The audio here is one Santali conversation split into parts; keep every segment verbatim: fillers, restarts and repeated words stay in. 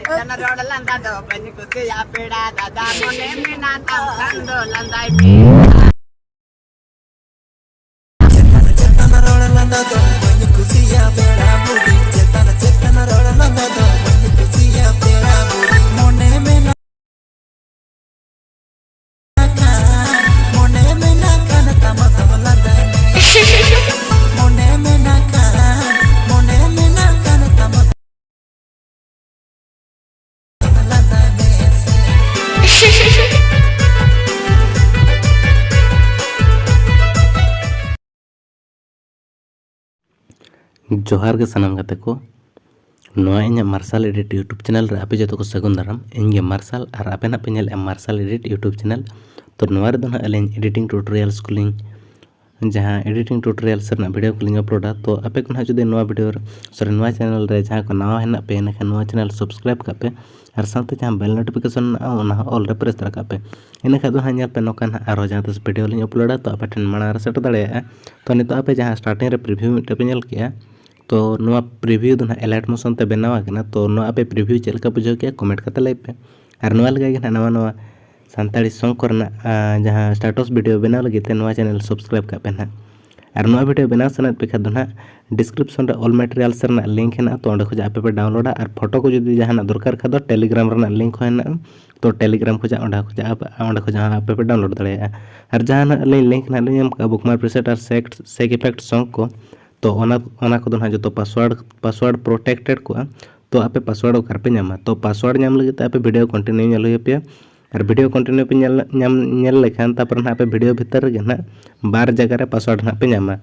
ᱪᱮᱛᱟᱱ ᱨᱚᱲ ᱞᱟᱸᱫᱟ ᱫᱚ ᱵᱟᱹᱧ ᱠᱩᱥᱤᱭᱟᱜ ᱯᱮᱲᱟ ᱫᱟᱫᱟ, ᱢᱚᱱᱮ ᱢᱮᱱᱟᱜ ᱛᱟᱢ ᱠᱷᱟᱱ ᱫᱚ ᱞᱟᱸᱫᱟᱭ ᱢᱮ᱾ ᱡᱚᱦᱟᱨ ᱜᱮ ᱥᱟᱱᱟᱢ ᱜᱟᱛᱮ ᱠᱚ, ᱱᱚᱣᱟ ᱤᱧᱟᱹᱜ ᱢᱟᱨᱥᱟᱞ ᱮᱰᱤᱴ YouTube ᱪᱮᱱᱮᱞ ᱨᱮ ᱟᱯᱮ ᱡᱚᱛᱚ ᱠᱚ ᱥᱟᱹᱜᱩᱱ ᱫᱟᱨᱟᱢ᱾ ᱤᱧ ᱜᱮ ᱢᱟᱨᱥᱟᱞ ᱟᱨ ᱟᱯᱮ ᱱᱟᱜ ᱯᱮ ᱧᱮᱞᱮᱫᱼᱟ ᱢᱟᱨᱥᱟᱞ ᱮᱰᱤᱴ YouTube ᱪᱮᱱᱮᱞ᱾ ᱛᱚ ᱱᱚᱣᱟ ᱨᱮᱫᱚ ᱱᱟᱜ ᱟᱹᱞᱤᱧ ᱮᱰᱤᱴᱤᱝ ᱴᱩᱴᱳᱨᱤᱭᱟᱞᱥ ᱠᱚᱞᱤᱧ, ᱡᱟᱦᱟᱸ ᱮᱰᱤᱴᱤᱝ ᱴᱩᱴᱳᱨᱤᱭᱟᱞᱥ ᱨᱮᱱᱟᱜ ᱵᱷᱤᱰᱤᱭᱳ ᱠᱚᱞᱤᱧ ᱟᱯᱞᱳᱰᱟ᱾ ᱛᱚ ᱟᱯᱮ ᱠᱚ ᱱᱟᱜ ᱡᱩᱫᱤ ᱱᱚᱣᱟ ᱵᱷᱤᱰᱤᱭᱳ ᱨᱮ, ᱥᱚᱨᱤ, ᱱᱚᱣᱟ ᱪᱮᱱᱮᱞ ᱨᱮ ᱡᱟᱦᱟᱸ ᱠᱚ ᱱᱟᱣᱟ ᱦᱮᱱᱟᱜ ᱯᱮ, ᱤᱱᱟᱹᱠᱷᱟᱱ ᱱᱚᱣᱟ ᱪᱮᱱᱮᱞ ᱥᱟᱵᱥᱠᱨᱟᱭᱤᱵᱽ ᱠᱟᱜ ᱯᱮ ᱟᱨ ᱥᱟᱶᱛᱮ ᱡᱟᱦᱟᱸ ᱵᱮᱞ ᱱᱳᱴᱤᱯᱷᱤᱠᱮᱥᱚᱱ ᱢᱮᱱᱟᱜᱼᱟ, ᱚᱱᱟ ᱦᱚᱸ ᱚᱞ ᱨᱮ ᱯᱨᱮᱥ ᱫᱟᱲᱮ ᱠᱟᱜ ᱯᱮ᱾ ᱤᱱᱟᱹᱠᱷᱟᱱ ᱫᱚ ᱱᱟᱜ ᱧᱮᱞ ᱯᱮ, ᱱᱚᱝᱠᱟ ᱱᱟᱜ ᱟᱨᱦᱚᱸ ᱡᱟᱦᱟᱸ ᱛᱤᱥ ᱵᱷᱤᱰᱤᱭᱳ ᱞᱤᱧ ᱟᱯᱞᱳᱰᱟ, ᱛᱚ ᱟᱯᱮ ᱴᱷᱮᱱ ᱢᱟᱲᱟᱝ ᱨᱮ ᱥᱮᱴᱮᱨ ᱫᱟᱲᱮᱭᱟᱜᱼᱟ᱾ ᱛᱚ ᱱᱤᱛᱚᱜ ᱟᱯᱮ ᱡᱟᱦᱟᱸ ᱥᱴᱟᱨᱴᱤᱝ ᱨᱮ ᱯᱨᱤᱵᱷᱤᱭᱩ ᱢᱤᱫᱴᱮᱱ ᱯᱮ ᱧᱮᱞ ᱠᱮᱜᱼᱟ, ᱛᱚ ᱱᱚᱣᱟ ᱯᱨᱤᱵᱷᱤᱭᱩ ᱫᱚ ᱱᱟᱜ ᱮᱞᱟᱭᱤᱴ ᱢᱳᱥᱚᱱ ᱛᱮ ᱵᱮᱱᱟᱣ ᱟᱠᱟᱱᱟ᱾ ᱛᱚ ᱱᱚᱣᱟ ᱟᱯᱮ ᱯᱨᱤᱵᱷᱤᱭᱩ ᱪᱮᱫ ᱞᱮᱠᱟ ᱵᱩᱡᱷᱟᱹᱣ ᱠᱮᱜᱼᱟ, ᱠᱚᱢᱮᱱᱴ ᱠᱟᱛᱮ ᱞᱟᱹᱭ ᱯᱮ᱾ ᱟᱨ ᱱᱚᱣᱟ ᱞᱮᱠᱟ ᱜᱮ ᱱᱟᱜ ᱱᱟᱣᱟ ᱱᱟᱣᱟ ᱥᱟᱱᱛᱟᱲᱤ ᱥᱚᱝ ᱠᱚᱨᱮᱱᱟᱜ, ᱟᱸ, ᱡᱟᱦᱟᱸ ᱥᱴᱟᱴᱟᱥ ᱵᱷᱤᱰᱤᱭᱳ ᱵᱮᱱᱟᱣ ᱞᱟᱹᱜᱤᱫ ᱛᱮ ᱱᱚᱣᱟ ᱪᱮᱱᱮᱞ ᱥᱟᱵᱥᱠᱨᱟᱭᱤᱵᱽ ᱠᱟᱜ ᱯᱮ ᱱᱟᱜ᱾ ᱟᱨ ᱱᱚᱣᱟ ᱵᱷᱤᱰᱤᱭᱳ ᱵᱮᱱᱟᱣ ᱥᱟᱱᱟᱭᱮᱫ ᱯᱮ ᱠᱷᱟᱱ ᱫᱚ ᱱᱟᱜ ᱰᱤᱥᱠᱨᱤᱯᱥᱚᱱ ᱨᱮ ᱚᱞ ᱢᱟᱴᱮᱨᱤᱭᱟᱞᱥ ᱨᱮᱱᱟᱜ ᱞᱤᱝᱠ ᱦᱮᱱᱟᱜᱼᱟ, ᱛᱚ ᱚᱸᱰᱮ ᱠᱷᱚᱱᱟᱜ ᱟᱯᱮ ᱯᱮ ᱰᱟᱣᱩᱱᱞᱳᱰᱟ᱾ ᱟᱨ ᱯᱷᱳᱴᱳ ᱠᱚ ᱡᱩᱫᱤ ᱡᱟᱦᱟᱱᱟᱜ ᱫᱚᱨᱠᱟᱨ ᱠᱷᱟᱱ ᱫᱚ ᱴᱮᱞᱤᱜᱨᱟᱢ ᱨᱮᱱᱟᱜ ᱞᱤᱝᱠ ᱦᱚᱸ ᱦᱮᱱᱟᱜᱼᱟ, ᱛᱚ ᱴᱮᱞᱤᱜᱨᱟᱢ ᱠᱷᱚᱱᱟᱜ, ᱚᱸᱰᱮ ᱠᱷᱚᱱᱟᱜ ᱟᱯᱮ, ᱚᱸᱰᱮ ᱠᱷᱚᱱᱟᱜ ᱦᱚᱸ ᱟᱯᱮ ᱯᱮ ᱰᱟᱣᱩᱱᱞᱳᱰ ᱫᱟᱲᱮᱭᱟᱜᱼᱟ᱾ ᱟᱨ ᱡᱟᱦᱟᱱᱟᱜ ᱟᱹᱞᱤᱧ ᱞᱤᱝᱠ ᱱᱟᱜ ᱞᱤᱧ ᱮᱢ ᱠᱟᱜᱼᱟ, ᱵᱩᱠᱢᱟᱨᱠ ᱯᱨᱤᱥᱮᱴ ᱟᱨ ᱥᱮᱠ-, ᱥᱮᱠ ᱤᱯᱷᱮᱠᱴ ᱥᱚᱝ ᱠᱚ, ᱛᱚ ᱚᱱᱟ, ᱚᱱᱟ ᱠᱚᱫᱚ ᱱᱟᱜ ᱡᱚᱛᱚ ᱯᱟᱥᱣᱟᱨᱰ, ᱯᱟᱥᱣᱟᱨᱰ ᱯᱨᱚᱴᱮᱠᱴᱮᱰ ᱠᱚᱜᱼᱟ᱾ ᱛᱚ ᱟᱯᱮ ᱯᱟᱥᱣᱟᱨᱰ ᱚᱠᱟ ᱨᱮᱯᱮ ᱧᱟᱢᱟ? ᱛᱚ ᱯᱟᱥᱣᱟᱨᱰ ᱧᱟᱢ ᱞᱟᱹᱜᱤᱫ ᱛᱮ ᱟᱯᱮ ᱵᱷᱤᱰᱤᱭᱳ ᱠᱚᱱᱴᱤᱱᱤᱭᱩ ᱧᱮᱞ ᱦᱩᱭ ᱟᱯᱮᱭᱟ᱾ ᱟᱨ ᱵᱷᱤᱰᱤᱭᱳ ᱠᱚᱱᱴᱤᱱᱤᱭᱩ ᱯᱮ ᱧᱮᱞ, ᱧᱟᱢ, ᱧᱮᱞ ᱞᱮᱠᱷᱟᱱ, ᱛᱟᱨᱯᱚᱨᱮ ᱱᱟᱜ ᱟᱯᱮ ᱵᱷᱤᱰᱤᱭᱳ ᱵᱷᱤᱛᱟᱹᱨ ᱨᱮᱜᱮ ᱱᱟᱜ ᱵᱟᱨ ᱡᱟᱭᱜᱟ ᱨᱮ ᱯᱟᱥᱣᱟᱨᱰ ᱱᱟᱜ ᱯᱮ ᱧᱟᱢᱟ᱾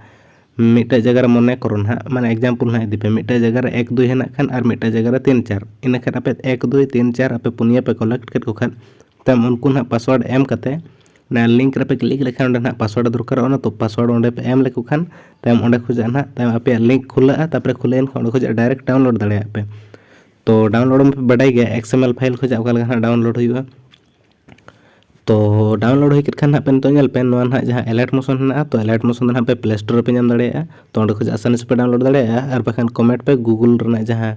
ᱢᱤᱫᱴᱮᱡ ᱡᱟᱭᱜᱟ ᱨᱮ ᱢᱚᱱᱮ ᱠᱚᱨᱚ ᱱᱟᱜ, ᱢᱟᱱᱮ ᱮᱠᱡᱟᱢᱯᱚᱞ ᱱᱟᱜ ᱤᱫᱤ ᱯᱮ, ᱢᱤᱫᱴᱮᱡ ᱡᱟᱭᱜᱟ ᱨᱮ ᱮᱠ ᱫᱩᱭ ᱦᱮᱱᱟᱜ ᱠᱷᱟᱱ ᱟᱨ ᱢᱤᱫᱴᱮᱡ ᱡᱟᱭᱜᱟ ᱨᱮ ᱛᱤᱱ ᱪᱟᱨ, ᱤᱱᱟᱹ ᱠᱷᱟᱱ ᱟᱯᱮ ᱮᱠ ᱫᱩᱭ ᱛᱤᱱ ᱪᱟᱨ ᱟᱯᱮ ᱯᱩᱱᱭᱟᱹ ᱯᱮ ᱠᱚᱞᱮᱠᱴ ᱠᱮᱫ ᱠᱚ ᱠᱷᱟᱱ, ᱛᱟᱭᱚᱢ ᱩᱱᱠᱩ ᱱᱟᱜ ᱯᱟᱥᱣᱟᱨᱰ ᱮᱢ ᱠᱟᱛᱮ ᱚᱱᱟ ᱞᱤᱝᱠ ᱨᱮᱯᱮ ᱠᱞᱤᱠ ᱞᱮᱠᱷᱟᱱ ᱚᱸᱰᱮ ᱱᱟᱜ ᱯᱟᱥᱣᱟᱨᱰ ᱫᱚᱨᱠᱟᱨᱚᱜᱼᱟ᱾ ᱚᱱᱟ ᱛᱚ ᱯᱟᱥᱣᱟᱨᱰ ᱚᱸᱰᱮ ᱯᱮ ᱮᱢ ᱞᱮᱠᱚ ᱠᱷᱟᱱ ᱛᱟᱭᱚᱢ ᱚᱸᱰᱮ ᱠᱷᱚᱱᱟᱜ ᱱᱟᱜ ᱛᱟᱭᱚᱢ ᱟᱯᱮᱭᱟᱜ ᱞᱤᱝᱠ ᱠᱷᱩᱞᱟᱹᱜᱼᱟ, ᱛᱟᱨᱯᱚᱨᱮ ᱠᱷᱩᱞᱟᱹᱣᱮᱱ ᱠᱷᱟᱱ ᱚᱸᱰᱮ ᱠᱷᱚᱱᱟᱜ ᱰᱟᱭᱨᱮᱠᱴ ᱰᱟᱣᱩᱱᱞᱳᱰ ᱫᱟᱲᱮᱭᱟᱜᱼᱟ ᱯᱮ᱾ ᱛᱚ ᱰᱟᱣᱩᱱᱞᱳᱰ ᱢᱟᱯᱮ ᱵᱟᱰᱟᱭ ᱜᱮᱭᱟ, ᱮᱠᱥ ᱮᱢ ᱮᱞ ᱯᱷᱟᱭᱤᱞ ᱠᱷᱚᱱᱟᱜ ᱚᱠᱟ ᱞᱮᱠᱟ ᱱᱟᱜ ᱰᱟᱣᱩᱱᱞᱳᱰ ᱦᱩᱭᱩᱜᱼᱟ᱾ ᱛᱚ ᱰᱟᱣᱩᱱᱞᱳᱰ ᱦᱩᱭ ᱠᱮᱫ ᱠᱷᱟᱱ ᱱᱟᱜ ᱯᱮ ᱱᱤᱛᱚᱜ ᱧᱮᱞ ᱯᱮ, ᱱᱚᱣᱟ ᱱᱟᱜ ᱡᱟᱦᱟᱸ ᱮᱞᱟᱭᱤᱴ ᱢᱳᱥᱚᱱ ᱦᱮᱱᱟᱜᱼᱟ, ᱛᱚ ᱮᱞᱟᱭᱤᱴ ᱢᱳᱥᱚᱱ ᱫᱚ ᱱᱟᱜ ᱯᱮ ᱯᱞᱮ ᱥᱴᱳᱨ ᱨᱮᱯᱮ ᱧᱟᱢ ᱫᱟᱲᱮᱭᱟᱜᱼᱟ᱾ ᱛᱚ ᱚᱸᱰᱮ ᱠᱷᱚᱱ ᱟᱥᱟᱱᱤ ᱥᱮ ᱯᱮ ᱰᱟᱣᱩᱱᱞᱳᱰ ᱫᱟᱲᱮᱭᱟᱜᱼᱟ᱾ ᱟᱨ ᱵᱟᱠᱷᱟᱱ ᱠᱚᱢᱮᱱᱴ ᱯᱮ, ᱜᱩᱜᱩᱞ ᱨᱮᱱᱟᱜ ᱡᱟᱦᱟᱸ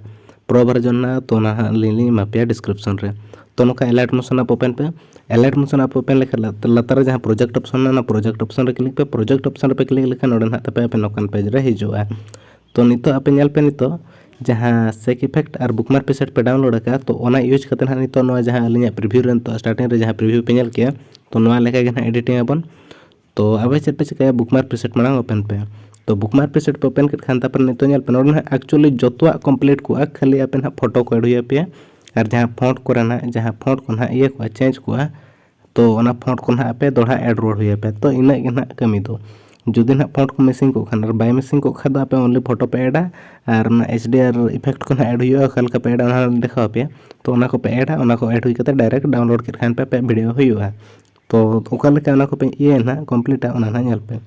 ᱯᱨᱳ ᱵᱷᱟᱨᱡᱚᱱ ᱱᱟᱦᱟᱜ, ᱛᱚ ᱱᱟᱦᱟᱜ ᱞᱤᱝᱠ ᱞᱤᱧ ᱮᱢᱟ ᱯᱮᱭᱟ ᱰᱤᱥᱠᱨᱤᱯᱥᱚᱱ ᱨᱮ᱾ ᱛᱚ ᱱᱚᱝᱠᱟ ᱮᱞᱟᱭᱤᱴ ᱢᱳᱥᱚᱱ ᱟᱯ ᱳᱯᱮᱱ ᱯᱮ᱾ ᱮᱞᱟᱭᱤᱴ ᱢᱳᱥᱚᱱ ᱟᱯ ᱳᱯᱮᱱ ᱞᱮᱠᱷᱟᱱ ᱞᱟᱛ- ᱞᱟᱛᱟᱨ ᱨᱮ ᱡᱟᱦᱟᱸ ᱯᱨᱚᱡᱮᱠᱴ ᱚᱯᱥᱚᱱ ᱢᱮᱱᱟᱜᱼᱟ, ᱚᱱᱟ ᱯᱨᱚᱡᱮᱠᱴ ᱚᱯᱥᱚᱱ ᱨᱮ ᱠᱞᱤᱠ ᱯᱮ᱾ ᱯᱨᱚᱡᱮᱠᱴ ᱚᱯᱥᱚᱱ ᱨᱮᱯᱮ ᱠᱞᱤᱠ ᱞᱮᱠᱷᱟᱱ ᱱᱚᱰᱮ ᱱᱟᱦᱟᱜ ᱛᱟᱯᱮ ᱟᱯᱮ ᱱᱚᱝᱠᱟᱱ ᱯᱮᱡᱽ ᱨᱮ ᱦᱤᱡᱩᱜᱼᱟ᱾ ᱛᱚ ᱱᱤᱛᱚᱜ ᱟᱯᱮ ᱧᱮᱞ ᱯᱮ, ᱱᱤᱛᱚᱜ ᱡᱟᱦᱟᱸ ᱥᱮᱠ ᱤᱯᱷᱮᱠᱴ ᱟᱨ ᱵᱩᱠᱢᱟᱨᱠ ᱯᱨᱤᱥᱮᱴ ᱯᱮ ᱰᱟᱣᱩᱱᱞᱳᱰ ᱟᱠᱟᱫᱼᱟ, ᱛᱚ ᱚᱱᱟ ᱤᱭᱩᱡᱽ ᱠᱟᱛᱮ ᱱᱟᱦᱟᱜ ᱱᱤᱛᱚᱜ ᱱᱚᱣᱟ ᱡᱟᱦᱟᱸ ᱟᱹᱞᱤᱧᱟᱜ ᱯᱨᱤᱵᱷᱤᱭᱩ ᱨᱮ ᱱᱤᱛᱚᱜ ᱥᱴᱟᱨᱴᱤᱝ ᱨᱮ ᱡᱟᱦᱟᱸ ᱯᱨᱤᱵᱷᱤᱭᱩ ᱯᱮ ᱧᱮᱞ ᱠᱮᱜᱼᱟ, ᱛᱚ ᱱᱚᱣᱟ ᱞᱮᱠᱟ ᱜᱮ ᱱᱟᱦᱟᱜ ᱮᱰᱤᱴᱤᱝ ᱟᱵᱚᱱ᱾ ᱛᱚ ᱟᱯᱮ ᱪᱮᱫ ᱯᱮ ᱪᱤᱠᱟᱹᱭᱟ, ᱵᱩᱠᱢᱟᱨᱠ ᱯᱨᱤᱥᱮᱴ ᱢᱟᱲᱟᱝ ᱳᱯᱮᱱ ᱯᱮ᱾ ᱛᱚ ᱵᱩᱠᱢᱟᱨᱠ ᱯᱨᱤᱥᱮᱴ ᱯᱮ ᱳᱯᱮᱱ ᱠᱮᱫ ᱠᱷᱟᱱ ᱛᱟᱨᱯᱚᱨ ᱱᱤᱛᱚᱜ ᱧᱮᱞ ᱯᱮ, ᱱᱚᱰᱮ ᱱᱟᱦᱟᱜ ᱮᱠᱪᱩᱭᱮᱞᱤ ᱡᱚᱛᱚᱣᱟᱜ ᱠᱚᱢᱯᱞᱤᱴ ᱠᱚᱜᱼᱟ, ᱠᱷᱟᱹᱞᱤ ᱟᱯᱮ ᱱᱟᱦᱟᱜ ᱯᱷᱳᱴᱳ ᱠᱚ ᱮᱰ ᱦᱩᱭ ᱟᱯᱮᱭᱟ᱾ ᱟᱨ ᱡᱟᱦᱟᱸ ᱯᱷᱚᱱᱴ ᱠᱚᱨᱮ ᱱᱟᱦᱟᱜ, ᱡᱟᱦᱟᱸ ᱯᱷᱚᱱᱴ ᱠᱚ ᱱᱟᱦᱟᱜ ᱤᱭᱟᱹ ᱠᱚᱜᱼᱟ, ᱪᱮᱧᱡᱽ ᱠᱚᱜᱼᱟ, ᱛᱚ ᱚᱱᱟ ᱯᱷᱚᱱᱴ ᱠᱚ ᱱᱟᱦᱟᱜ ᱟᱯᱮ ᱫᱚᱦᱲᱟ ᱮᱰ ᱨᱩᱣᱟᱹᱲ ᱦᱩᱭ ᱟᱯᱮᱭᱟ᱾ ᱛᱚ ᱤᱱᱟᱹᱜ ᱜᱮ ᱱᱟᱦᱟᱜ ᱠᱟᱹᱢᱤ ᱫᱚ᱾ ᱡᱩᱫᱤ ᱱᱟᱦᱟᱜ ᱯᱷᱚᱱᱴ ᱠᱚ ᱢᱤᱥᱤᱝ ᱠᱚᱜ ᱠᱷᱟᱱ ᱟᱨ ᱵᱟᱭ ᱢᱤᱥᱤᱝ ᱠᱚᱜ ᱠᱷᱟᱱ ᱫᱚ ᱟᱯᱮ ᱚᱱᱞᱤ ᱯᱷᱳᱴᱳ ᱯᱮ ᱮᱰᱟ᱾ ᱟᱨ ᱚᱱᱟ ᱮᱪ ᱰᱤ ᱟᱨ ᱤᱯᱷᱮᱠᱴ ᱠᱚ ᱱᱟᱦᱟᱜ ᱮᱰ ᱦᱩᱭᱩᱜᱼᱟ, ᱚᱠᱟ ᱞᱮᱠᱟ ᱯᱮ ᱮᱰᱟ ᱚᱱᱟ ᱦᱚᱸ ᱫᱮᱠᱷᱟᱣ ᱟᱯᱮᱭᱟ᱾ ᱛᱚ ᱚᱱᱟ ᱠᱚᱯᱮ ᱮᱰᱟ, ᱚᱱᱟ ᱠᱚ ᱮᱰ ᱦᱩᱭ ᱠᱟᱛᱮ ᱰᱟᱭᱨᱮᱠᱴ ᱰᱟᱣᱩᱱᱞᱳᱰ ᱠᱮᱫ ᱠᱷᱟᱱ ᱯᱮ, ᱟᱯᱮᱭᱟᱜ ᱵᱷᱤᱰᱤᱭᱳ ᱦᱩᱭᱩᱜᱼᱟ᱾ ᱛᱚ ᱚᱠᱟ ᱞᱮᱠᱟ ᱚᱱᱟ ᱠᱚᱯᱮ ᱤᱭᱟᱹᱭᱟ ᱱᱟᱦᱟᱜ, ᱠᱚᱢᱯᱞᱤᱴᱟ, ᱚᱱᱟ ᱱᱟᱦᱟᱜ ᱧᱮᱞ ᱯᱮ᱾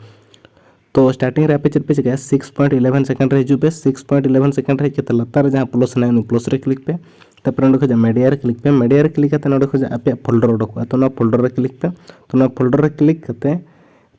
ᱛᱚ ᱥᱴᱟᱨᱴᱤᱝ ᱨᱮ ᱟᱯᱮ ᱪᱮᱫ ᱯᱮ ᱪᱤᱠᱟᱹᱭᱟ, ᱥᱤᱠᱥ ᱯᱚᱭᱮᱱᱴ ᱤᱞᱮᱵᱷᱮᱱ ᱥᱮᱠᱮᱱᱰ ᱨᱮ ᱦᱤᱡᱩᱜ ᱯᱮ᱾ ᱥᱤᱠᱥ ᱯᱚᱭᱮᱱᱴ ᱤᱞᱮᱵᱷᱮᱱ ᱥᱮᱠᱮᱱᱰ ᱨᱮ ᱦᱮᱡ ᱠᱟᱛᱮ ᱞᱟᱛᱟᱨ ᱨᱮ ᱡᱟᱦᱟᱸ ᱯᱞᱟᱥ ᱦᱮᱱᱟᱜᱼᱟ, ᱩᱱᱤ ᱯᱞᱟᱥ ᱨᱮ ᱠᱞᱤᱠ ᱯᱮ᱾ ᱛᱟᱨᱯᱚᱨᱮ ᱚᱸᱰᱮ ᱠᱷᱚᱱᱟᱜ ᱢᱤᱰᱤᱭᱟ ᱨᱮ ᱠᱞᱤᱠ ᱯᱮ᱾ ᱢᱤᱰᱤᱭᱟ ᱨᱮ ᱠᱞᱤᱠ ᱠᱟᱛᱮ ᱱᱚᱰᱮ ᱠᱷᱚᱱᱟᱜ ᱟᱯᱮᱭᱟᱜ ᱯᱷᱳᱞᱰᱟᱨ ᱚᱰᱚᱠᱚᱜᱼᱟ, ᱛᱚ ᱚᱱᱟ ᱯᱷᱳᱞᱰᱟᱨ ᱨᱮ ᱠᱞᱤᱠ ᱯᱮ᱾ ᱛᱚ ᱚᱱᱟ ᱯᱷᱳᱞᱰᱟᱨ ᱨᱮ ᱠᱞᱤᱠ ᱠᱟᱛᱮ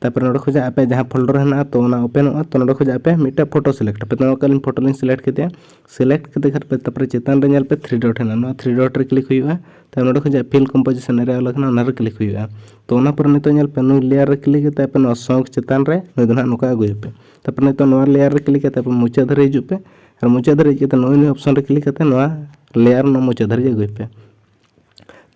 ᱛᱟᱨᱯᱚᱨᱮ ᱱᱚᱰᱮ ᱠᱷᱚᱱᱟᱜ ᱟᱯᱮ ᱡᱟᱦᱟᱸ ᱯᱷᱳᱞᱰᱟᱨ ᱦᱮᱱᱟᱜᱼᱟ, ᱛᱚ ᱚᱱᱟ ᱳᱯᱮᱱᱚᱜᱼᱟ᱾ ᱛᱚ ᱱᱚᱰᱮ ᱠᱷᱚᱱᱟᱜ ᱟᱯᱮ ᱢᱤᱫᱴᱮᱱ ᱯᱷᱳᱴᱳ ᱥᱤᱞᱮᱠᱴ ᱯᱮ᱾ ᱛᱚ ᱱᱚᱣᱟ ᱟᱹᱞᱤᱧ ᱯᱷᱳᱴᱳ ᱞᱤᱧ ᱥᱤᱞᱮᱠᱴ ᱠᱮᱫᱮᱭᱟ᱾ ᱥᱤᱞᱮᱠᱴ ᱠᱟᱛᱮ ᱠᱷᱟᱱ ᱯᱮ ᱛᱟᱨᱯᱚᱨᱮ ᱪᱮᱛᱟᱱ ᱨᱮ ᱧᱮᱞ ᱯᱮ ᱛᱷᱨᱤ ᱰᱚᱴ ᱦᱮᱱᱟᱜᱼᱟ, ᱱᱚᱣᱟ ᱛᱷᱨᱤ ᱰᱚᱴ ᱨᱮ ᱠᱞᱤᱠ ᱦᱩᱭᱩᱜᱼᱟ᱾ ᱛᱟᱨᱯᱚᱨᱮ ᱱᱚᱰᱮ ᱠᱷᱚᱱᱟᱜ ᱯᱷᱤᱞ ᱠᱚᱢᱯᱳᱡᱤᱥᱚᱱ ᱮᱨᱤᱭᱟ ᱚᱞ ᱟᱠᱟᱱᱟ, ᱚᱱᱟ ᱨᱮ ᱠᱞᱤᱠ ᱦᱩᱭᱩᱜᱼᱟ᱾ ᱛᱚ ᱚᱱᱟ ᱯᱚᱨᱮ ᱱᱤᱛᱚᱜ ᱧᱮᱞ ᱯᱮ, ᱱᱩᱭ ᱞᱮᱭᱟᱨ ᱨᱮ ᱠᱞᱤᱠ ᱠᱟᱛᱮ ᱟᱯᱮ ᱱᱚᱣᱟ ᱥᱚᱝ ᱪᱮᱛᱟᱱ ᱨᱮ ᱱᱩᱭ ᱫᱚ ᱱᱟᱦᱟᱜ ᱱᱚᱝᱠᱟ ᱟᱹᱜᱩᱭᱮᱯᱮ᱾ ᱛᱟᱨᱯᱚᱨᱮ ᱱᱤᱛᱚᱜ ᱱᱚᱣᱟ ᱞᱮᱭᱟᱨ ᱨᱮ ᱠᱞᱤᱠ ᱠᱟᱛᱮ ᱟᱯᱮ ᱢᱩᱪᱟᱹᱫ ᱫᱷᱟᱹᱨᱤᱡ ᱦᱤᱡᱩᱜ ᱯᱮ᱾ ᱟᱨ ᱢᱩᱪᱟᱹᱫ ᱫᱷᱟᱹᱨᱤᱡ ᱦᱮᱡ ᱠᱟᱛᱮ ᱱᱚᱜᱼᱚᱭ ᱱᱩᱭ ᱚᱯᱥᱚᱱ ᱨᱮ ᱠᱞᱤᱠ ᱠᱟᱛᱮ ᱱᱚᱣᱟ ᱞᱮᱭᱟᱨ ᱱᱚᱣᱟ ᱢᱩᱪᱟᱹᱫ ᱫᱷᱟᱹᱨᱤᱡ ᱟᱹᱜᱩᱭ ᱯᱮ᱾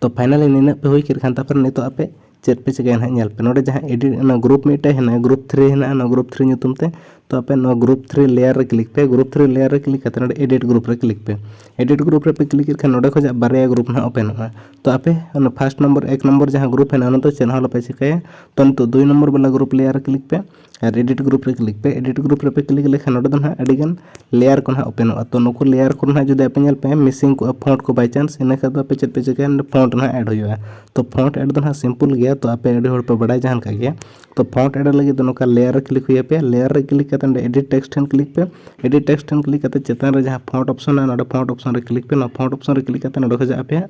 ᱛᱚ ᱯᱷᱟᱭᱱᱟᱞᱤ ᱱᱤᱱᱟᱹᱜ ᱯᱮ ᱦᱩᱭ ᱠᱮᱫ ᱠᱷᱟᱱ ᱛᱟᱨᱯᱚᱨᱮ ᱱᱤᱛᱚᱜ ᱟᱯᱮ ᱪᱮᱫ ᱯᱮ ᱪᱤᱠᱟᱹᱭᱟ ᱱᱟᱦᱟᱜ ᱧᱮᱞ ᱯᱮ᱾ ᱱᱚᱰᱮ ᱡᱟᱦᱟᱸ ᱮᱰᱤᱴ, ᱚᱱᱟ ᱜᱨᱩᱯ ᱢᱤᱫᱴᱮᱡ ᱦᱮᱱᱟᱜᱼᱟ, ᱜᱨᱩᱯ ᱛᱷᱨᱤ ᱦᱮᱱᱟᱜᱼᱟ, ᱚᱱᱟ ᱜᱨᱩᱯ ᱛᱷᱨᱤ ᱧᱩᱛᱩᱢ ᱛᱮ᱾ ᱛᱚ ᱟᱯᱮ ᱱᱚᱣᱟ ᱜᱨᱩᱯ ᱛᱷᱨᱤ ᱞᱮᱭᱟᱨ ᱨᱮ ᱠᱞᱤᱠ ᱯᱮ᱾ ᱜᱨᱩᱯ ᱛᱷᱨᱤ ᱞᱮᱭᱟᱨ ᱨᱮ ᱠᱞᱤᱠ ᱠᱟᱛᱮ ᱱᱚᱰᱮ ᱮᱰᱤᱴ ᱜᱨᱩᱯ ᱨᱮ ᱠᱞᱤᱠ ᱯᱮ᱾ ᱮᱰᱤᱴ ᱜᱨᱩᱯ ᱨᱮᱯᱮ ᱠᱞᱤᱠ ᱠᱮᱫ ᱠᱷᱟᱱ ᱱᱚᱰᱮ ᱠᱷᱚᱱᱟᱜ ᱵᱟᱨᱭᱟ ᱜᱨᱩᱯ ᱱᱟᱦᱟᱜ ᱳᱯᱮᱱᱚᱜᱼᱟ᱾ ᱛᱚ ᱟᱯᱮ ᱚᱱᱟ ᱯᱷᱟᱥᱴ ᱱᱚᱢᱵᱚᱨ, ᱮᱠ ᱱᱚᱢᱵᱚᱨ ᱡᱟᱦᱟᱸ ᱜᱨᱩᱯ ᱦᱮᱱᱟᱜᱼᱟ, ᱚᱱᱟ ᱫᱚ ᱪᱮᱫ ᱦᱚᱸ ᱟᱞᱚᱯᱮ ᱪᱤᱠᱟᱹᱭᱟ᱾ ᱛᱚ ᱱᱤᱛᱚᱜ ᱫᱩᱭ ᱱᱚᱢᱵᱚᱨ ᱵᱟᱞᱟ ᱜᱨᱩᱯ ᱞᱮᱭᱟᱨ ᱨᱮ ᱠᱞᱤᱠ ᱯᱮ᱾ ᱟᱨ ᱮᱰᱤᱴ ᱜᱨᱩᱯ ᱨᱮ ᱠᱞᱤᱠ ᱯᱮ᱾ ᱮᱰᱤᱴ ᱜᱨᱩᱯ ᱨᱮᱯᱮ ᱠᱞᱤᱠ ᱞᱮᱠᱷᱟᱱ ᱱᱚᱰᱮ ᱫᱚ ᱱᱟᱦᱟᱜ ᱟᱹᱰᱤᱜᱟᱱ ᱞᱮᱭᱟᱨ ᱠᱚ ᱱᱟᱦᱟᱜ ᱳᱯᱮᱱᱚᱜᱼᱟ᱾ ᱛᱚ ᱱᱩᱠᱩ ᱞᱮᱭᱟᱨ ᱠᱚ ᱱᱟᱦᱟᱜ ᱡᱩᱫᱤ ᱟᱯᱮ ᱧᱮᱞ ᱯᱮ ᱢᱤᱥᱤᱝ ᱠᱚᱜᱼᱟ ᱯᱷᱚᱱᱴ ᱠᱚ by chance, ᱤᱱᱟᱹ ᱠᱷᱟᱱ ᱫᱚ ᱟᱯᱮ ᱪᱮᱫ ᱯᱮ ᱪᱤᱠᱟᱹᱭᱟ, ᱱᱚᱰᱮ ᱯᱷᱚᱱᱴ ᱱᱟᱦᱟᱜ ᱮᱰ ᱦᱩᱭᱩᱜᱼᱟ᱾ ᱛᱚ ᱯᱷᱚᱱᱴ ᱮᱰ ᱫᱚ ᱱᱟᱦᱟᱜ ᱥᱤᱢᱯᱚᱞ ᱜᱮᱭᱟ, ᱛᱚ ᱟᱯᱮ ᱟᱹᱰᱤ ᱦᱚᱲ ᱯᱮ ᱵᱟᱲᱟᱭᱟ ᱡᱟᱦᱟᱸ ᱞᱮᱠᱟ ᱜᱮ᱾ ᱛᱚ ᱯᱷᱚᱱᱴ ᱮᱰ ᱞᱟᱹᱜᱤᱫ ᱫᱚ ᱱᱚᱝᱠᱟ ᱞᱮᱭᱟᱨ ᱨᱮ ᱠᱞᱤᱠ ᱦᱩᱭ ᱟᱯᱮᱭᱟ᱾ ᱞᱮᱭᱟᱨ ᱨᱮ ᱠᱞᱤᱠ ᱠᱟᱛᱮ ᱱᱚᱰᱮ ᱮᱰᱤᱴ ᱴᱮᱠᱥᱴ ᱴᱷᱮᱱ ᱠᱞᱤᱠ ᱯᱮ᱾ ᱮᱰᱤᱴ ᱴᱮᱠᱥᱴ ᱴᱷᱮᱱ ᱠᱞᱤᱠ ᱠᱟᱛᱮ ᱪᱮᱛᱟᱱ ᱨᱮ ᱡᱟᱦᱟᱸ ᱯᱷᱚᱱᱴ ᱚᱯᱥᱚᱱ ᱢᱮᱱᱟᱜᱼᱟ, ᱱᱚᱰᱮ ᱯᱷᱚᱱᱴ ᱚᱯᱥᱚᱱ ᱨᱮ ᱠᱞᱤᱠ ᱯᱮ᱾ ᱱᱚᱣᱟ ᱯᱷᱚᱱᱴ ᱚᱯᱥᱚᱱ ᱨᱮ ᱠᱞᱤᱠ ᱠᱟᱛᱮ ᱱᱚᱰᱮ ᱠᱷᱚᱱᱟᱜ ᱟᱯᱮᱭᱟᱜ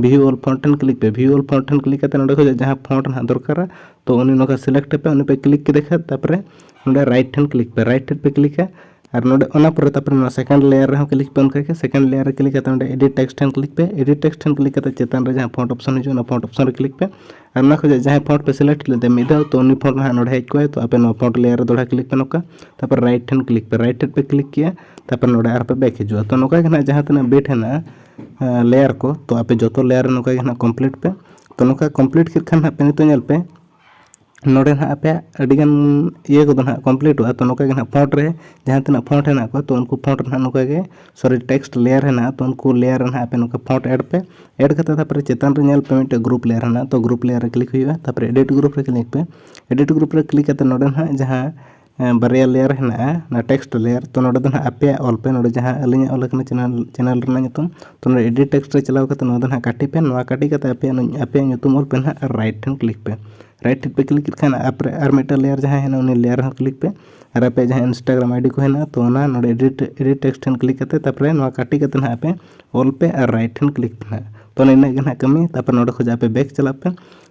ᱵᱷᱤᱭᱩ ᱚᱞ ᱯᱷᱚᱱᱴ ᱴᱷᱮᱱ ᱠᱞᱤᱠ ᱯᱮ᱾ ᱵᱷᱤᱭᱩ ᱚᱞ ᱯᱷᱚᱱᱴ ᱴᱷᱮᱱ ᱠᱞᱤᱠ ᱠᱟᱛᱮ ᱱᱚᱰᱮ ᱠᱷᱚᱱᱟᱜ ᱡᱟᱦᱟᱸ ᱯᱷᱚᱱᱴ ᱱᱟᱦᱟᱜ ᱫᱚᱨᱠᱟᱨᱟ, ᱛᱚ ᱩᱱᱤ ᱱᱚᱝᱠᱟ ᱥᱤᱞᱮᱠᱴ ᱯᱮ᱾ ᱩᱱᱤ ᱯᱮ ᱠᱞᱤᱠ ᱠᱮᱫᱮ ᱠᱷᱟᱱ ᱛᱟᱨᱯᱚᱨᱮ ᱱᱚᱰᱮ ᱨᱟᱭᱤᱴ ᱴᱷᱮᱱ ᱠᱞᱤᱠ ᱯᱮ᱾ ᱨᱟᱭᱤᱴ ᱴᱷᱮᱱ ᱯᱮ ᱠᱞᱤᱠᱟ, ᱟᱨ ᱱᱚᱰᱮ ᱚᱱᱟ ᱯᱚᱨᱮ ᱛᱟᱨᱯᱚᱨᱮ ᱱᱚᱣᱟ second layer ᱨᱮᱦᱚᱸ click ᱯᱮ᱾ ᱚᱱᱠᱟ ᱜᱮ second layer ᱨᱮ click ᱠᱟᱛᱮ ᱚᱸᱰᱮ edit text ᱴᱷᱮᱱ click ᱯᱮ᱾ Edit text ᱴᱷᱮᱱ click ᱠᱟᱛᱮ ᱪᱮᱛᱟᱱ ᱨᱮ ᱡᱟᱦᱟᱸ font option ᱦᱤᱡᱩᱜᱼᱟ, ᱚᱱᱟ font option ᱨᱮ click ᱯᱮ᱾ ᱟᱨ ᱚᱱᱟ ᱠᱷᱚᱱᱟᱜ ᱡᱟᱦᱟᱸ font ᱯᱮ select ᱞᱮᱫᱟ ᱢᱤᱫ ᱫᱷᱟᱣ, ᱛᱚ ᱩᱱᱤ font ᱱᱟᱦᱟᱜ ᱱᱚᱰᱮ ᱦᱮᱡ ᱠᱚᱜᱼᱟᱭ᱾ ᱛᱚ ᱟᱯᱮ ᱱᱚᱣᱟ font layer ᱨᱮ ᱫᱚᱦᱲᱟ click ᱯᱮ ᱱᱚᱝᱠᱟ, ᱛᱟᱨᱯᱚᱨ right ᱴᱷᱮᱱ click ᱯᱮ᱾ Right ᱴᱷᱮᱱ ᱯᱮ click ᱠᱮᱜᱼᱟ, ᱛᱟᱨᱯᱚᱨ ᱱᱚᱰᱮ ᱟᱨᱦᱚᱸ ᱯᱮ back ᱦᱤᱡᱩᱜᱼᱟ᱾ ᱛᱚ ᱱᱚᱝᱠᱟ ᱜᱮ ᱱᱟᱦᱟᱜ ᱡᱟᱦᱟᱸ ᱛᱤᱱᱟᱹᱜ bit ᱦᱮᱱᱟᱜᱼᱟ, ᱟᱸ, layer ᱠᱚ, ᱛᱚ ᱟᱯᱮ ᱡᱚᱛᱚ layer ᱨᱮ ᱱᱚᱝᱠᱟ ᱜᱮ ᱱᱟᱦᱟᱜ complete ᱯᱮ᱾ ᱛᱚ ᱱᱚᱝᱠᱟ complete ᱠᱮᱫ ᱠᱷᱟᱱ ᱱᱟᱦᱟᱜ ᱯᱮ ᱱᱤᱛᱚᱜ ᱧᱮᱞ ᱯᱮ, ᱱᱚᱰᱮ ᱱᱟᱦᱟᱜ ᱟᱯᱮᱭᱟᱜ ᱟᱹᱰᱤᱜᱟᱱ ᱤᱭᱟᱹ ᱠᱚᱫᱚ ᱱᱟᱦᱟᱜ completeᱚᱜᱼᱟ᱾ ᱛᱚ ᱱᱚᱝᱠᱟ ᱜᱮ ᱱᱟᱦᱟᱜ font ᱨᱮ ᱡᱟᱦᱟᱸ ᱛᱤᱱᱟᱹᱜ font ᱦᱮᱱᱟᱜ ᱠᱚᱣᱟ, ᱛᱚ ᱩᱱᱠᱩ font ᱨᱮ ᱱᱟᱦᱟᱜ ᱱᱚᱝᱠᱟ ᱜᱮ, sorry, text layer ᱦᱮᱱᱟᱜᱼᱟ, ᱛᱚ ᱩᱱᱠᱩ layer ᱨᱮ ᱱᱟᱦᱟᱜ ᱟᱯᱮ ᱱᱚᱝᱠᱟ font add ᱯᱮ᱾ Add ᱠᱟᱛᱮ ᱛᱟᱨᱯᱚᱨᱮ ᱪᱮᱛᱟᱱ ᱨᱮ ᱧᱮᱞ ᱯᱮ ᱢᱤᱫᱴᱮᱡ group layer ᱦᱮᱱᱟᱜᱼᱟ, ᱛᱚ group layer ᱨᱮ click ᱦᱩᱭᱩᱜᱼᱟ, ᱛᱟᱨᱯᱚᱨᱮ edit group ᱨᱮ click ᱯᱮ᱾ Edit group ᱨᱮ click ᱠᱟᱛᱮ ᱱᱚᱰᱮ ᱱᱟᱦᱟᱜ ᱡᱟᱦᱟᱸ ᱮᱸ, ᱵᱟᱨᱭᱟ layer ᱦᱮᱱᱟᱜᱼᱟ, ᱚᱱᱟ text layer᱾ ᱛᱚ ᱱᱚᱰᱮ ᱫᱚ ᱱᱟᱦᱟᱜ ᱟᱯᱮᱭᱟᱜ ᱚᱞ ᱯᱮ, ᱱᱚᱰᱮ ᱡᱟᱦᱟᱸ ᱟᱹᱞᱤᱧᱟᱜ ᱚᱞ ᱟᱠᱟᱱᱟ channel, channel ᱨᱮᱱᱟᱜ ᱧᱩᱛᱩᱢ, ᱛᱚ ᱱᱚᱰᱮ edit text ᱨᱮ ᱪᱟᱞᱟᱣ ᱠᱟᱛᱮ ᱱᱚᱣᱟ ᱫᱚ ᱱᱟᱦᱟᱜ cut ᱯᱮ᱾ ᱱᱚᱣᱟ cut ᱠᱟᱛᱮ ᱟᱯᱮᱭᱟᱜ, ᱟᱯᱮᱭᱟᱜ ᱧᱩᱛᱩᱢ ᱚᱞ ᱯᱮ ᱱᱟᱦᱟᱜ, ᱟᱨ right ᱴᱷᱮᱱ click ᱯᱮ᱾ Right ᱴᱷᱮᱱ ᱯᱮ click ᱠᱮᱫ ᱠᱷᱟᱱ ᱟᱯᱮ ᱟᱨ ᱢᱤᱫᱴᱟᱝ layer ᱡᱟᱦᱟᱸ ᱦᱮᱱᱟᱜᱼᱟ, ᱩᱱᱤ layer ᱨᱮᱦᱚᱸ click ᱯᱮ᱾ ᱟᱨ ᱟᱯᱮᱭᱟᱜ ᱡᱟᱦᱟᱸ Instagram ID ᱠᱚ ᱦᱮᱱᱟᱜᱼᱟ, ᱛᱚ ᱚᱱᱟ ᱱᱚᱰᱮ edit, edit text ᱴᱷᱮᱱ click ᱠᱟᱛᱮ ᱛᱟᱨᱯᱚᱨᱮ ᱱᱚᱣᱟ cut ᱠᱟᱛᱮ ᱱᱟᱦᱟᱜ ᱟᱯᱮ ᱚᱞ ᱯᱮ ᱟᱨ right ᱴᱷᱮᱱ click ᱯᱮ ᱱᱟᱦᱟᱜ᱾ ᱛᱚ ᱱᱤᱱᱟᱹᱜ ᱜᱮ ᱱᱟᱦᱟᱜ ᱠᱟᱹᱢᱤ᱾ ᱛᱟᱨᱯᱚᱨᱮ ᱱᱚᱰᱮ ᱠᱷᱚᱱᱟᱜ ᱟᱯᱮ back ᱪᱟᱞᱟᱜ ᱯᱮ᱾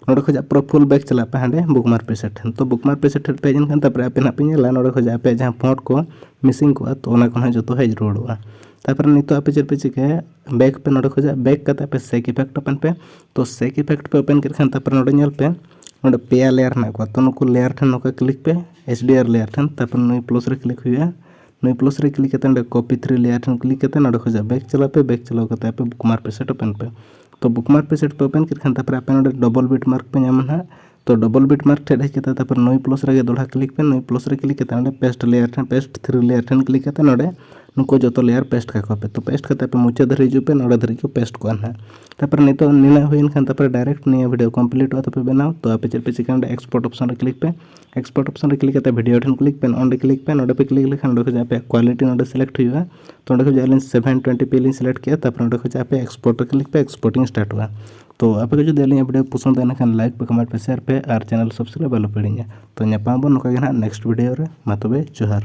ᱱᱚᱰᱮ ᱠᱷᱚᱱᱟᱜ ᱯᱩᱨᱟᱹ full back ᱪᱟᱞᱟᱜ ᱯᱮ ᱦᱟᱸᱰᱮ bookmark preset ᱴᱷᱮᱱ᱾ ᱛᱚ bookmark preset ᱴᱷᱮᱱ ᱯᱮ ᱦᱮᱡ ᱮᱱᱠᱷᱟᱱ ᱛᱟᱨᱯᱚᱨᱮ ᱟᱯᱮ ᱱᱟᱦᱟᱜ ᱯᱮ ᱧᱮᱞᱟ ᱱᱚᱰᱮ ᱠᱷᱚᱱᱟᱜ ᱟᱯᱮᱭᱟᱜ ᱡᱟᱦᱟᱸ font ᱠᱚ missing ᱠᱚᱜᱼᱟ, ᱛᱚ ᱚᱱᱟ ᱠᱚ ᱱᱟᱦᱟᱜ ᱡᱚᱛᱚ ᱦᱮᱡ ᱨᱩᱣᱟᱹᱲᱚᱜᱼᱟ᱾ ᱛᱟᱨᱯᱚᱨᱮ ᱱᱤᱛᱚᱜ ᱟᱯᱮ ᱪᱮᱫ ᱯᱮ ᱪᱤᱠᱟᱹᱭᱟ, back ᱯᱮ ᱱᱚᱰᱮ ᱠᱷᱚᱱᱟᱜ, back ᱠᱟᱛᱮ ᱟᱯᱮ shake effect open ᱯᱮ᱾ ᱛᱚ shake effect ᱯᱮ open ᱠᱮᱫ ᱠᱷᱟᱱ ᱛᱟᱨᱯᱚᱨᱮ ᱱᱚᱰᱮ ᱧᱮᱞ ᱯᱮ, ᱱᱚᱰᱮ ᱯᱮᱭᱟ layer ᱦᱮᱱᱟᱜ ᱠᱚᱣᱟ᱾ ᱛᱚ ᱱᱩᱠᱩ layer ᱴᱷᱮᱱ ᱱᱚᱝᱠᱟ click ᱯᱮ, H D R layer ᱴᱷᱮᱱ, ᱛᱟᱨᱯᱚᱨᱮ ᱱᱩᱭ plus ᱨᱮ click ᱦᱩᱭᱩᱜᱼᱟ᱾ ᱱᱩᱭ plus ᱨᱮ click ᱠᱟᱛᱮ ᱱᱚᱰᱮ copy three layer ᱴᱷᱮᱱ click ᱠᱟᱛᱮ ᱱᱚᱰᱮ ᱠᱷᱚᱱᱟᱜ back ᱪᱟᱞᱟᱜ ᱯᱮ᱾ Back ᱪᱟᱞᱟᱣ ᱠᱟᱛᱮ ᱟᱯᱮ bookmark preset open ᱯᱮ᱾ ᱛᱚ bookmark preset ᱯᱮ open ᱠᱮᱫ ᱠᱷᱟᱱ ᱛᱟᱨᱯᱚᱨᱮ ᱟᱯᱮ ᱱᱚᱰᱮ double bit mark ᱯᱮ ᱧᱟᱢᱟ ᱱᱟᱦᱟᱜ᱾ ᱛᱚ double bit mark ᱴᱷᱮᱱ ᱦᱮᱡ ᱠᱟᱛᱮ ᱛᱟᱨᱯᱚᱨᱮ ᱱᱩᱭ plus ᱨᱮᱜᱮ ᱫᱚᱦᱲᱟ click ᱯᱮ᱾ ᱱᱩᱭ plus ᱨᱮ click ᱠᱟᱛᱮ ᱱᱚᱰᱮ paste layer ᱴᱷᱮᱱ, paste three layer ᱴᱷᱮᱱ click ᱠᱟᱛᱮ ᱱᱚᱰᱮ ᱱᱩᱠᱩ ᱡᱚᱛᱚ layer paste ᱠᱟᱠᱚ ᱯᱮ᱾ ᱛᱚ paste ᱠᱟᱛᱮ ᱟᱯᱮ ᱢᱩᱪᱟᱹᱫ ᱫᱷᱟᱹᱨᱤᱡ ᱦᱤᱡᱩᱜ ᱯᱮ, ᱱᱚᱰᱮ ᱫᱷᱟᱹᱨᱤᱡ ᱠᱚ paste ᱠᱚᱜᱼᱟ ᱱᱟᱦᱟᱜ᱾ ᱛᱟᱨᱯᱚᱨᱮ ᱱᱤᱛᱚᱜ ᱱᱤᱱᱟᱹᱜ ᱦᱩᱭᱮᱱ ᱠᱷᱟᱱ ᱛᱟᱨᱯᱚᱨᱮ direct ᱱᱤᱭᱟᱹ video completeᱚᱜᱼᱟ ᱛᱟᱯᱮ ᱵᱮᱱᱟᱣ᱾ ᱛᱚ ᱟᱯᱮ ᱪᱮᱫ ᱯᱮ ᱪᱤᱠᱟᱹᱭᱟ, ᱱᱚᱰᱮ export option ᱨᱮ click ᱯᱮ᱾ Export option ᱨᱮ click ᱠᱟᱛᱮ video ᱴᱷᱮᱱ click ᱯᱮ, ᱚᱸᱰᱮ click ᱯᱮ᱾ ᱱᱚᱰᱮ ᱯᱮ click ᱞᱮᱠᱷᱟᱱ ᱱᱚᱰᱮ ᱠᱷᱚᱱᱟᱜ ᱟᱯᱮᱭᱟᱜ quality ᱱᱚᱰᱮ select ᱦᱩᱭᱩᱜᱼᱟ᱾ ᱛᱚ ᱚᱸᱰᱮ ᱠᱷᱚᱱᱟᱜ ᱟᱹᱞᱤᱧ seven twenty p ᱞᱤᱧ select ᱠᱮᱜᱼᱟ᱾ ᱛᱟᱨᱯᱚᱨᱮ ᱚᱸᱰᱮ ᱠᱷᱚᱱᱟᱜ ᱟᱯᱮ export ᱨᱮ click ᱯᱮ, exporting startᱚᱜᱼᱟ᱾ ᱛᱚ ᱟᱯᱮ ᱠᱚ ᱡᱩᱫᱤ ᱟᱹᱞᱤᱧᱟᱜ video ᱯᱚᱥᱚᱸᱫ ᱮᱱᱟ ᱠᱷᱟᱱ like ᱯᱮ, comment ᱯᱮ, share ᱯᱮ ᱟᱨ channel subscribe ᱟᱞᱚ ᱯᱮ ᱦᱤᱲᱤᱧᱟ᱾ ᱛᱚ ᱧᱟᱯᱟᱢ ᱟᱵᱚᱱ ᱱᱚᱝᱠᱟ ᱜᱮ ᱱᱟᱦᱟᱜ next video ᱨᱮ᱾ ᱢᱟ ᱛᱚᱵᱮ ᱡᱚᱦᱟᱨ᱾